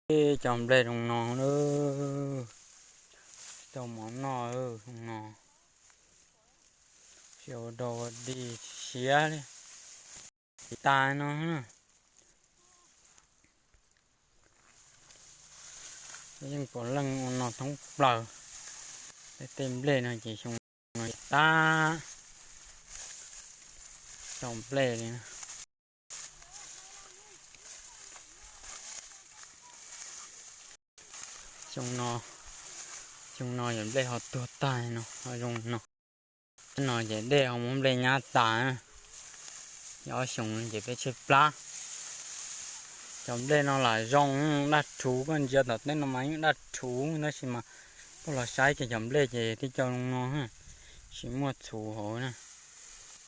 Ib cov nplej zoo no, tau mov noj zoo no, siav ua dog ua dig siav li, tsis tas no. Yeej puav leej ua no thoob plaws, tej tej nplej no ces xyoo no tsis tas cov nplej li. Xyoo no, xyoo no yog nplej ho tuag tag no, ho zoo no. Teb no ces dej ho muab nplej nyab tas, yog ob xyoos ces peb tshaib plab. Cov nplej no lam zoo, daj rhuv, koj ntsia tom teb no mas yeej daj rhuv tab sis mas koj los saib kiag cov nplej ces tib co zoo no, tsis muaj txhuv hauv na,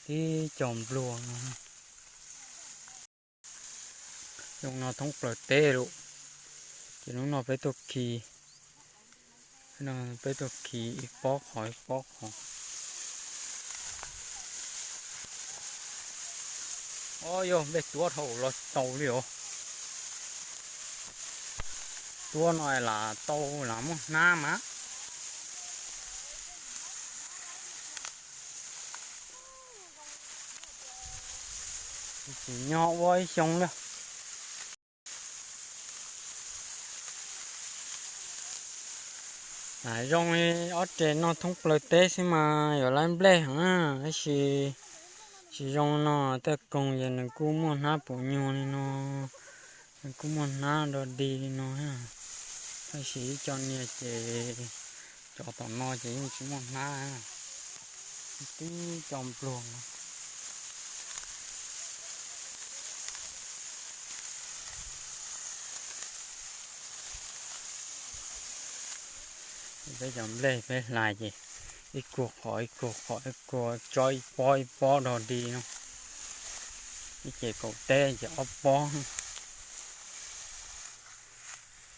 tib co npluag no. Xyoo no thoob plaws teb lawm, ces hnub no peb tuaj khi, peb tuaj khi ib pob qhov ib pob qhov. Ob, yog nplej tuab dhau los tau li os. Tuab no lam tau lam muaj hnab mas. Tsis nyob ua ib xyoo na. Lam zoo li ob re noj thoob plaws teb xwb mas yuav lab nplej heev na, tab sis tsis zoo no, tej koog ces nws kuj muaj hnab puv nyuag li no, nws kuj muaj hnab dog dig li no, tab sis ib co niag ces cov tom no ces yeej tsis muaj hnab, tib co npluag no. Peb cov nplej peb hlais ces ib kua qhov ib kua qhov ib kua tsob ib pob ib pob dog dig no, ib ce kaum teb ces ob pob.